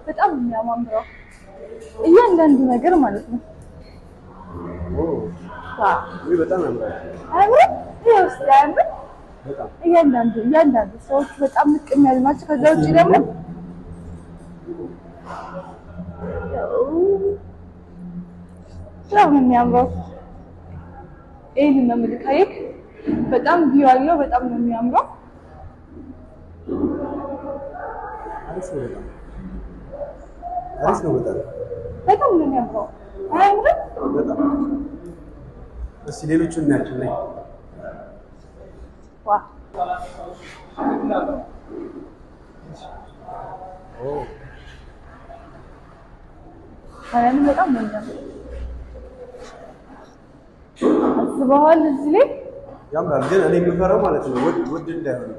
በጣም የሚያማምረው እያንዳንዱ ነገር ማለት ነው። ዋው! ውይ በጣም ያምራል። አያምርም? ይሄ ውስጥ አያምርም? በጣም። እያንዳንዱ ሰዎች በጣም ልቅም ያሉ ናቸው። ከዛ ውጭ ደግሞ በጣም ነው የሚያምረው። ይህን ነው የምልህ። ካየክ በጣም ቪው አለው። በጣም ነው የሚያምረው። አሪፍ ነው በጣም፣ አሪፍ ነው በጣም። በጣም ነው የሚያምረው። አያምርም? በጣም። እስኪ ሌሎቹን እናያቸው ነይ። ዋ ማርያምን በጣም ነው የሚያምረው። አስበዋል እዚህ ላይ ያምራል፣ ግን እኔ የምፈራው ማለት ነው ውድ ውድ እንዳይሆን።